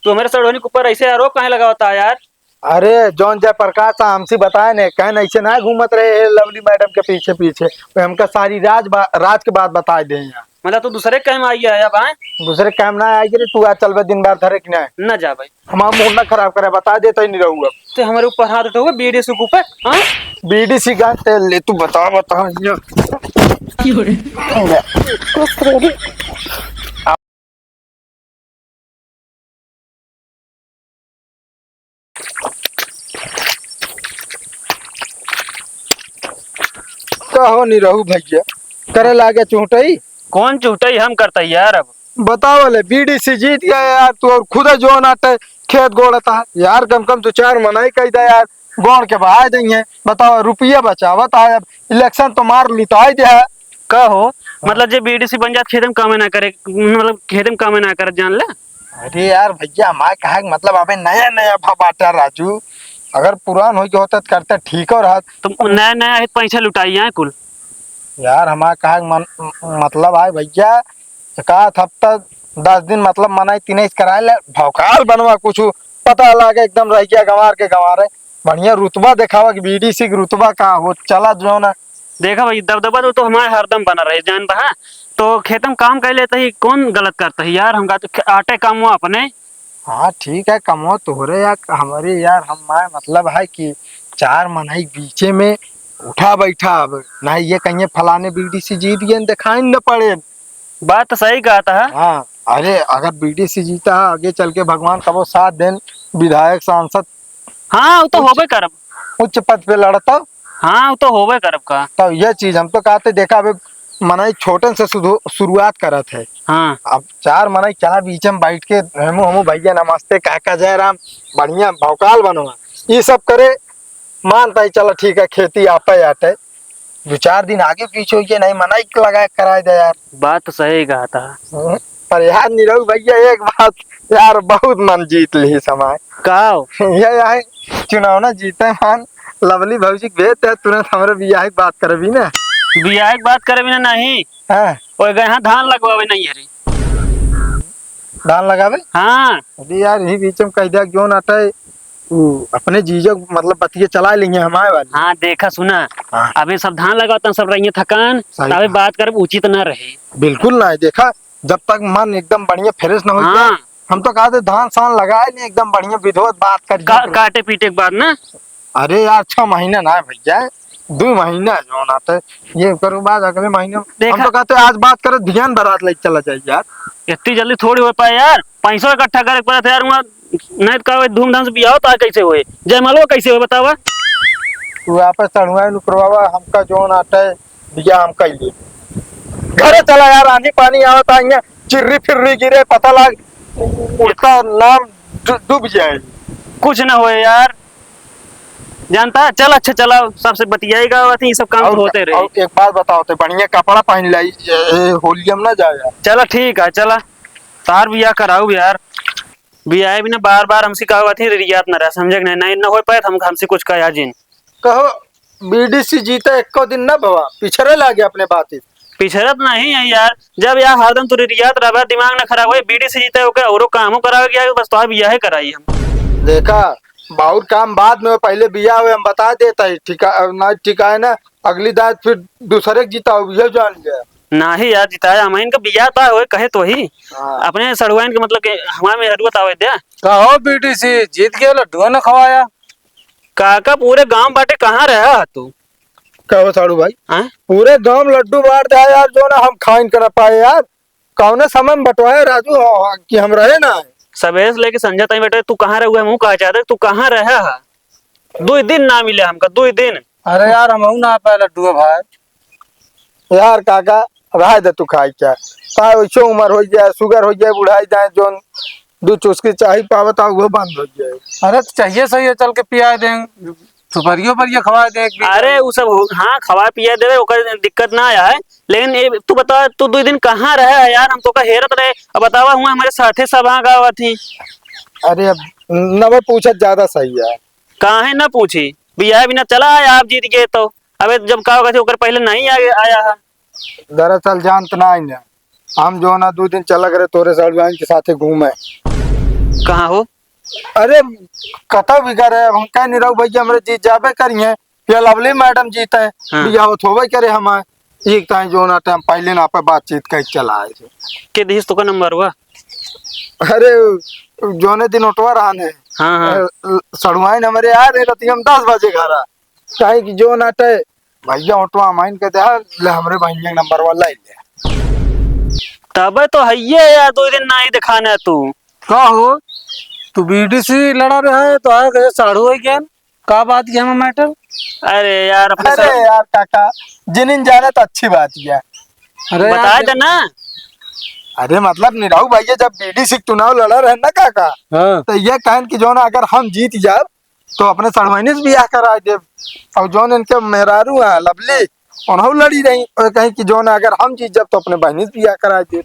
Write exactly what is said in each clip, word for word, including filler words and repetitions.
तू हमरे सड़ोनी के ऊपर ऐसे आरोप काहे लगावता है यार? अरे, जौन जयप्रकाश था, हमसे बताए ने, कहन ऐसे ना घूमत रहे हे लवली मैडम के पीछे पीछे। वो हमका सारी राज बा-, राज के बात बताए दे यहाँ। मतलब तू दूसरे काम आई है अब, आए? दूसरे काम ना आई रे, तू आ चलबे दिन भर धरे कि ना? ना जा भाई। हमार मूड ना खराब करे, बता देता ही नहीं रहू अब। ते हमरे ऊपर हाथ उठाओगे बीडीसी के ऊपर, हाँ? बीडीसी का ते ले, तू बता, बता, ये। कहो निरहू भैया, करे लागे चुहटई? कौन चुहटई हम करता यार? अब बताओ ले, बीडीसी जीत गया यार तू, और खुद जो नाटे खेत गोड़ता है यार, कम कम तू चार मनाई कह दे यार, गोड़ के बहा देंगे। बताओ, रुपया बचावत है, अब इलेक्शन तो मार लुटाई दे है। का हो? हाँ। मतलब जे बीडीसी बन जात, खेते में कामे ना करे, मतलब खेते में कामे ना करे, जान ले। अरे यार भैया, हमारे कहा के मतलब अबे नया नया भा बाटा राजू, अगर पुरान हो के होता तो करता ठीक हो रहा। तुम नया नया है, पैसा लुटाई है कुल। यार हमारे कहा के मन, मतलब है भैया, एक आध हफ्ता दस दिन मतलब मनाई तीन कराए ले, भौकाल बनवा कुछ पता लागे, एकदम रह गया गंवार के गंवार है। बढ़िया रुतबा देखावा कि बीडीसी के रुतबा का हो, चला जो ना। देखा भाई, दबदबा तो, तो हमारे हरदम बना रहे, जान बा। तो खेत में काम कर लेते ही कौन गलत करता है यार? हम कहते खे-, आटे काम वो अपने। हाँ ठीक है, कमो तोहरे या हमारे यार, हम, मैं मतलब है कि चार मनई बीचे में उठा बैठा, अब ना ये कहिए फलाने बीडीसी जीत गए, दिखाई न पड़े। बात तो सही कहता है। हाँ, अरे अगर बीडीसी जीता है, आगे चल के भगवान कबो साथ देन, विधायक सांसद हाँ, वो तो उच्च, होबे करब। उच्च पद पे लड़तब। हाँ, वो तो होबे करब का। तब ये चीज हम तो कहते, देखा, अबे मनई छोटन से शुरू-, शुरुआत करत है। हाँ। अब चार मनई चला बीच में बैठ के, हमू, हमू भैया नमस्ते, काका जयराम, बढ़िया भौकाल बनवा, ये सब करे, मानता ही, चला ठीक है, खेती आपे आटे। दो चार दिन आगे पीछे होइए, नहीं मनई के लगा कराए दे यार। बात तो सही कहा था। हम्म, पर यार निरहू भैया एक बात यार, बहुत मन जीत ली समय। का हो? ये यार चुनाव ना जीते मान, लवली भौजी के भेज दे, तुरंत हमरे बियाह की बात करबी ना। बियाह की बात करबी ना? नहीं। हाँ। ओए गए हाँ धान लगवावे नहीं है रे। धान लगावे? हाँ। अरे यार, यही बीच में कह दिया, क्यों ना आटा है, वो अपने जीजो मतलब बतिये चला लेंगे हमारे वाली। हाँ, देखा सुना, हाँ। अबे सब धान लगावत हैं, सब रहिए थकान, सही तबे कहा। बात करब उचित ना रहे। बिल्कुल ना है, देखा, जब तक मन एकदम बढ़िया फ्रेश ना हो जाए, हाँ। हम तो कहते धान सान लगाए नहीं, एकदम बढ़िया विधिवत बात कर का-, लिया। काटे पीटे के बाद ना। अरे यार, छह महीना ना है भैया, दो महीना है जो ना, तो ये करो बाद अगले महीने में। देखा। हम तो कहते आज बात करे, ध्यान बारात लेके चला जाए यार। इतनी जल्दी थोड़ी हो पाए यार, पैसों इकट्ठा करे के पड़त है यार, वहाँ नहीं तो का धूमधाम से बियाह होता है, कैसे होए, जयमालवा कैसे होए बतावा? तू आपस चढ़ुआ नुकरवावा, हमका जोन आटे बियाह हम कैली। घरे चला यार, आंधी पानी आवत है, यहाँ चिर्री फिर्री गिरे, पता लाग उठता नाम डू-, डूब जाए। कुछ ना होए यार, जानता है? चल, अच्छा चला, सबसे बतियाएगा, अथी सब काम और तो होते रहे। और एक बात बताओ, तो बढ़िया कपड़ा पहन लाई, ए, ए, होलिया में ना जाए यार। चला ठीक है, चला, तार बियाह कराऊ यार, बियाह बिना बार बार हमसे कहा बात ही रियात ना रहा, समझे कि नहीं? नहीं, ना हो पाए, हम, हमसे कुछ कहा जिन। कहो, बीडीसी जीते एको दिन ना भवा, पिछड़े लागे अपने बात ही। पिछड़त नहीं है यार, जब यार हरदम तू रियात रहबा, दिमाग ना खराब होए, बीडीसी जीते ओके औरो कामो करावे गया, बस तो बियाह कराई हम। देखा, बहुत काम बाद में, पहले बियाह हुए हम बता देता है, ठिका-, ना ठिकाए ना, अगली दात फिर दूसरे के जीता हो, ये जान गया। नाही यार, जिताया हम इनका बियाह तो होए, कहे तो ही। हाँ। अपने सड़ुआइन के मतलब के हमारे में हरुआ तो आवे दे। कहो बीडीसी, जीत गया, लड्डुआ ना खवाया। काका, पूरे गांव बाटे, कहाँ रहा है तू? का हो साड़ू भाई? हाँ? पूरे गांव लड्डू बांट दे यार, जो ना हम खाइन के ना पाए यार। कौने समय में बंटवाए राजू हो, कि हम रहे ना? सबेरे से लेके संझा ताई बैठे, तू कहाँ रहुआ? हम कहा चाहते, तू कहाँ रहा है? दुई दिन ना मिले हमका, दुई दिन। अरे यार, हमहू ना पाए लड्डू भाई। यार काका, रह दे तू खाई क्या? का वैसे उम्र हो जाए, शुगर हो जाए, बुढ़ाई जाए, जोन दू चुस्की चाही पावत आ, वो बंद हो जाए। अरे तो चाहिए सही है, चल के पिया दें, सुपरियो परियो खवा दे एक बीघा। अरे वो सब हो, हाँ, खवा पिया देवे, ओकर दिक्कत ना आया है। लेकिन ये तू बता, तू दो दिन कहाँ रहे है यार? हम तो का हेरत रहे। अब बतावा, हुआ हमारे साथे सब हाँ गावा थी। अरे अब न भाई पूछत ज्यादा सही है। काहे ना पूछी, बियाह बिना चला आया, आप जीत गए तो। अबे जब का होगा थी, ओकर पहले नहीं आगे आया है। दरअसल जानत ना है ना, हम जो ना दो दिन चला करे तोरे सड़ुआइन के साथे घूमे। कहाँ हो? अरे, कतौ भी करे, हम कह नहीं रहू भैया, हमरे जीत जाबे करिए, या लवली मैडम जीते, हाँ। बियाह होत होबे करे हमार। एक ताई जो ना टाइम पहले ना पे बातचीत कह चला आए थे। के दिहिस तोका नंबर हुआ? अरे, जोने दिन ओटवा रहन है। हाँ, हाँ। अ, सड़ुआइन हमरे आ रहे रतिया में दस बजे घरा। काहे कि जो ना टे, भैया ओटवा माइन के दे, ले हमरे बहिनिया के नंबर वाला ले। तबे तो हइये यार, दो दिन ना ही दिखाना तू। का हो? तू बीडीसी लड़ा रहा है, तो आया कैसे साढ़ू है क्या? का बात किया मैं मैटर? अरे यार, अपने अरे साथ यार काका, जिनिन जाने तो अच्छी बात किया। अरे यार, बताए दे ना। अरे मतलब निराऊ भैया जब बीडीसी के चुनाव लड़ा रहे ना काका, हाँ। तो ये कहन कि जो ना अगर हम जीत जाब तो अपने सड़वाइने से बियाह कराए देब। और जौन इनके मेहरारू है लवली, उन्हों लड़ी रही और कहीं कि जौन अगर हम जीत जाब तो अपने बहनी से बियाह कराए देब।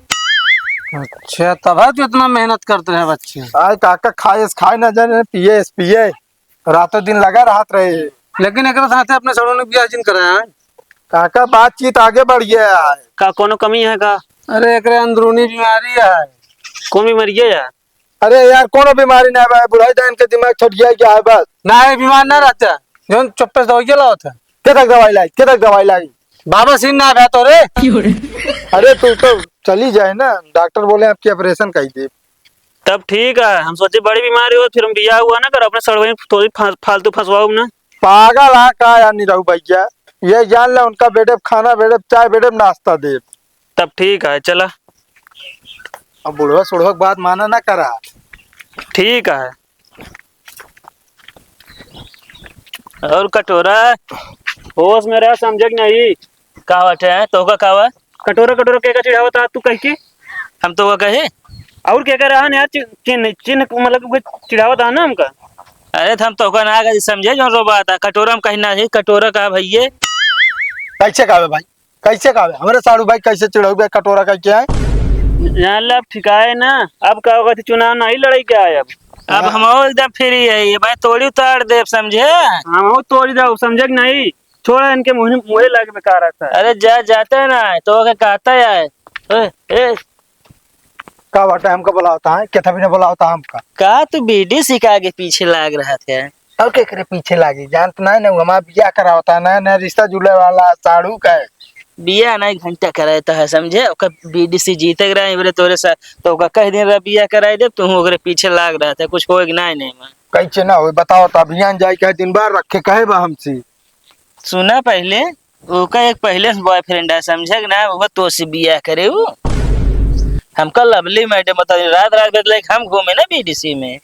अच्छा, तब है तो इतना मेहनत करते रहे बच्चे। आए काका खाए से खाए ना जाने, पिए से पिए। रातों दिन लगा रहत रहे। लेकिन एकरा साथे अपने सड़ों ने बियाह जिन कराया है। काका, बातचीत आगे बढ़ गया है। का कोनो कमी है का? अरे, एकरे अंदरूनी बीमारी है। कौन बीमारी है यार? अरे यार, कोनो बीमारी ना है भाई, बुढ़ाई जान के दिमाग छट गया क्या है बस। ना, ये बीमार ना रहता, जौन चुप्पे से दवाई लावत है। के तक दवाई लाई, के तक दवाई लाई? बाबा सिंह ना है तो रे। अरे, तू तो चली जाए ना, डॉक्टर बोले आपकी ऑपरेशन कर दे। तब ठीक है, हम सोचे बड़ी बीमारी हो, फिर हम बियाह हुआ ना कर, अपने सड़वई थोड़ी फा-, फालतू फंसवाओ ना। पागल आ का यार निरहू भैया, ये जान ले उनका बेटे पे खाना बेटे पे चाय बेटे पे नाश्ता दे। तब ठीक है, चला। अब बुढ़वा सुढ़वा के बात माना ना करा। ठीक है। और कटोरा, होश में रह, समझे कि नहीं? का बात है? तोहका का बा? कटोरा, कटोरा के का चिढ़ावत रहा तू कह के? हम तोहका कहे? और के कह रहा है यार, चि-, चिन्ह, चिन्ह को मतलब कोई चिढ़ावत रहा ना हमका। अरे, तो हम तोहका ना कहे, समझे जो रो बात है। कटोरा हम कहीं ना है, कटोरा का भैये। कैसे का बे भाई? कैसे का बे? हमरे साढ़ू भाई कैसे चिढ़ाऊ बे कटोरा कह के आए? जान ले, अब ठिकाए ना, अब का होगा, चुनाव नहीं लड़ाई के आए अब। अब हाँ। हम एकदम फ्री है, ये भाई तोड़ी उतार देब, समझे? हम तोड़ी देब, समझे कि नहीं? छोड़ा इनके मुँहे, मुँहे लागे बेकार रहता है। अरे जा, जाते ना है, तो के कहता है। ए, ए। का बाटे हमका बुलावता है? केथा भी ना बुलावता हमका। का तू बीडीसी के आगे पीछे लाग रहा थे? और केकरे पीछे लागी? जानत नहीं ना, हमारा बियाह करावता है, नया नया रिश्ता जुड़े वाला साढ़ू का है। बियाह नहीं घंटा कराए तो है, समझे? ओकर बीडीसी जीते के रहे, बोले तोरे सा, तो ओका कह दिन रहा बियाह कराए दे, तू ओकरे पीछे लाग रहा था, कुछ होए कि नहीं, नहीं, मैं। कैसे ना होए, बताओ तो, अभियान जाए कहे दिन बार रखे, कहे बा हमसे। सुना पहिले, ओका एक पहिले से बॉयफ्रेंड है, समझे कि ना? वो तो से बियाह करे उ। हमका लवली मैडम बता दी, रात रात भर लाइक हम घूमे ना बीडीसी में।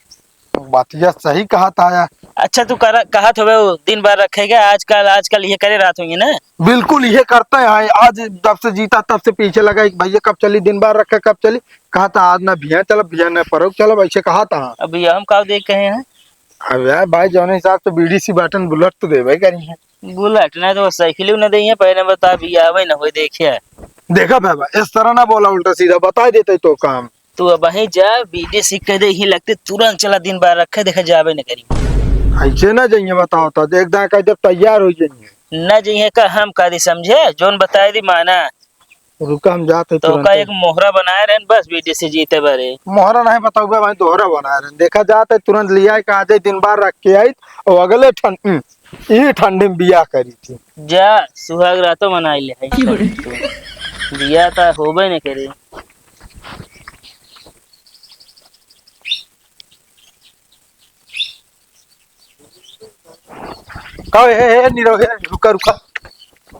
बतिया सही कहा था यार। अच्छा, तू कर, कहत होबे वो दिन भर रखेगा, आजकल, आजकल ये करे रहत होंगे ना? बिल्कुल ये करते हैं, आज जब से जीता तब से पीछे लगा, एक भैया कब चली दिन भर रखे, कब चली, कहा था आज ना भैया चलो, भैया ना परोग चलो, ऐसे कहा था। अब ये हम का देख कहे हैं? अब यार भाई, जौने हिसाब से बीडीसी बाटन बुलेट तो देबे करी है। बुलेट ना तो साइकिल न दे, पहले बता, अभी आवे ना होए, देखे। देखा बाबा, इस तरह ना बोला, उल्टा सीधा बता देते तो काम। तू अब वहीं जा, बीडीसी कह दे, ही लगते तुरंत चला, दिन बार रखे, देखा जावे न करी। ऐसे ना जाइए, बताओ तो, देख दा कह दे तैयार हो जाइए। ना जाइए का हम करी, समझे? जौन बताए दी माना। रुका, हम जात है तो तुरंत। का एक मोहरा बनाए रहन बस, बीडीसी जीते बारे। मोहरा नहीं बताऊबे भाई, दोहरा बनाए रहन। देखा जात है तुरंत लिया के आ जाए, दिन बार रख के आई और अगले ठंड, हम्म, ई ठंडी में बियाह करी थी। जा, सुहाग रातो मनाई ले है। की हो रे? बियाह ता होबे न करे। का, हे, हे, नीरव, हे, रुका, रुका।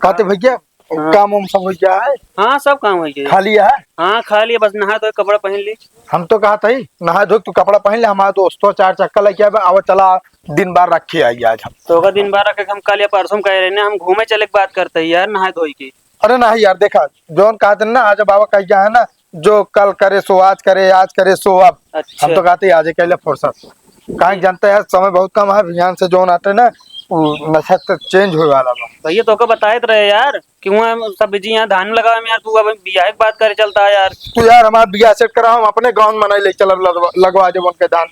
कहते भैया, हाँ। काम वाम सब हो गया है? हाँ, सब काम हो गया। खा लिया है? हाँ, खा लिया, बस नहा धो के कपड़ा पहन ली। हम तो कहा था ही, नहा धो के तू कपड़ा पहन ले, हमारा दोस्तों चार चक्कर लेके आवे, आवा चला, दिन बार रखे आई आज हम। तो अगर दिन बार रखे, हम कल या परसों में कह रहे ना, हम घूमे चले के बात करते हैं यार, नहा धोई के। अरे नहीं यार, देखा, जौन कहा था ना, आज बाबा कह गया है ना, जो कल करे सो आज करे, आज करे सो अब। अच्छा। हम तो कहते आज कह ले फुर्सत। काहे कि जानते हैं, समय बहुत कम है, बिहान से जौन आते ना, वो नक्षत्र चेंज होए वाला बा। भैया, तोका बताए तो रहे यार, कि वहाँ सब बिजी यहाँ धान लगावे में यार, तू अब बियाह की बात करे चलता है यार। तू यार हमारा बियाह सेट करा, हम अपने गाँव में मनाई ले चलब, लगवा, लगवा देब उनके धान।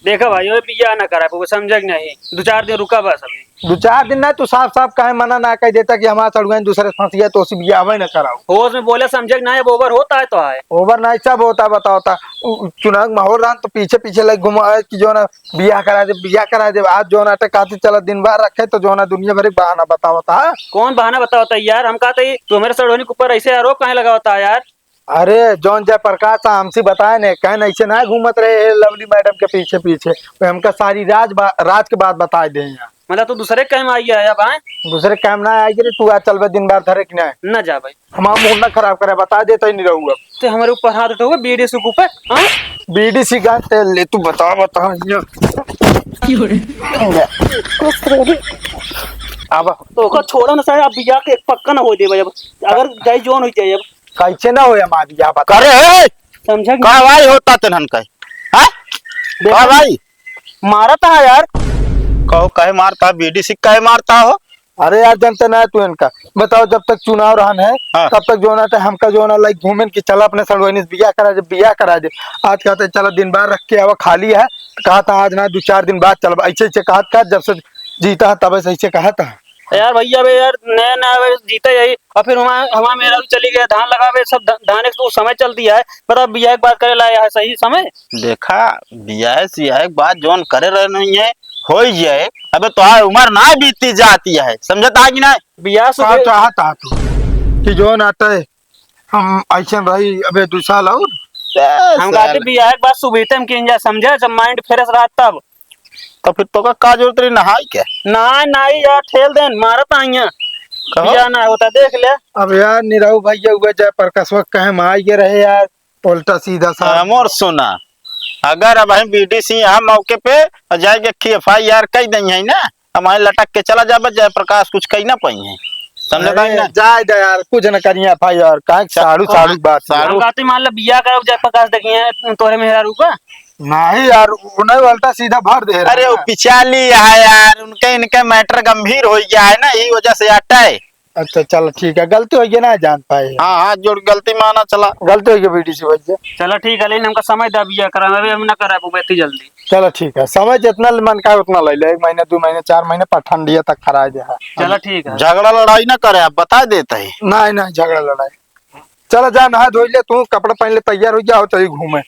देखा भाई, वो बियाह ना करा, वो समझे कि नहीं, दो चार दिन रुका बस अभी। दो चार दिन ना, तू साफ साफ काहे मना ना कह देता कि हमारा सड़ुआइन दूसरे से फंसी है, तो उसे बियाह ना कराओ। होश में बोले, समझे कि ना, अब over होता है तो है। Over नहीं, सब होता, बताओ ता। उ, चुनाव के माहौल रहा तो पीछे पीछे लग घुमा कि जो ना बियाह करा दे, बियाह करा दे। आज जो ना कहते चला दिन भर रखे तो जो ना दुनिया भर के बहाना बताओ ता। कौन बहाना बताओ ता यार? हम कहते ही तो मेरे सड़ुआइन के ऊपर ऐसे आरोप काहे लगावता है यार? अरे, जौन जयप्रकाश हमसे बताए ने, कहन ऐसे ना घूमत रहे हे लवली मैडम के पीछे पीछे। वे हमका सारी राज बा-, राज के बात बताए दे यहाँ। मतलब तू दूसरे काम आई है अब, आए? दूसरे काम ना आए रे, तू आज चलबे दिन भर धरे कि नहीं? ना जा भाई। हमारा मूड ना खराब करे, बता देता ही नहीं रहूँगा। ते हमारे ऊपर हाथ उठाओगे बीडीसी के ऊपर, हाँ? बीडीसी का तेल ले, तू बता, बता यहाँ। अब तो ओकर छोड़ा ना सारे, अब बियाह के एक पक्का ना हो देबे अब। अगर जाई जौन हो जाए अब। कैसे ना होए हमार बियाह, बता। करे है? समझा कि का भाई होता तेनहन का? हाँ? देखो, का भाई? मारत है यार। कहो काहे मारता, बीडीसी काहे मारता हो? अरे यार, जनते ना है तू इनका। बताओ, जब तक चुनाव रहन है, हाँ। तब तक जो ना थे, हमका जो ना लाइक घूमेन कि चला अपने सड़ुआइन से बियाह करा दे, बियाह करा दे। आज कहते चला दिन भर रख के आवा, खाली है, तो कहा था आज ना, दो चार दिन बाद चल। ऐसे ऐसे कहा था, जब से जीता है तब से ऐसे कहा था। यार भैया, अबे यार, नया नया अबे जीता यही, और फिर हमारा, हमारा मेहरारू चली गया धान लगावे, सब ध-, धान एक तो समय चल दिया है, मतलब बियाह के बाद करे ला है सही समय। देखा, बियाह सियाह के बाद जौन करे रहे नहीं है, हो ही जाए। अबे तोहार उम्र ना बीती जाती है, समझता है कि ना? बियाह का सुबह चाहता तू कि जौन आते हम ऐसे रही अबे दो साल और? हम कहते बियाह के बाद सुबह हम किन जा, समझा, जब माइंड फ्रेश रहा तब। तो फिर तोका का जरूरत रही नहाई के? नहाए नहीं यार, ठेल देन, मारत आई है। कहो? बियाह ना होता, देख ले। अब यार निरहू भैया हुए जयप्रकाशवा कहे में आई के रहे यार, उल्टा सीधा सा। हमर सुना, अगर अब हम बीडीसी यहाँ मौके पे जाए के एफआईआर कह दई है ना, हमारे लटक के चला जाबे, जयप्रकाश कुछ कही ना पाई है, समझे अरे, ना? जाए दे यार, कुछ न करिए एफआईआर, काहे कि साड़ू, साड़ू बात है। साड़ू। हम कहते मान ला बियाह करब जयप्रकाश देखिए तोहरे मेहरारू का। नहीं यार, उन्हें उल्टा सीधा भर दे रहा अरे, वो ना। पिचाली है यार, उनके, इनके मैटर गंभीर हो गया है ना, यही वजह से अटै। अच्छा, चलो ठीक है, गलती हो गई ना, जान पाए। हाँ, हाथ जोड़ गलती माना चला। गलती हो गई बीडीसी भैया। चलो ठीक है, लेकिन हमका समय दे बियाह करा, अभी हम ना करा, वो बेटी जल्दी। चलो ठीक है, समय जितना मन का उतना ले ले, एक महीने, दो महीने, चार महीने, पर ठंडिया तक खरा दे है। चलो ठीक है। झगड़ा लड़ाई ना करे, आप बता देते हैं। नहीं, नहीं, झगड़ा लड़ाई। चलो जा, नहा धोई ले, तू कपड़ा पहन ले, तैयार हो जा, चली घूमे।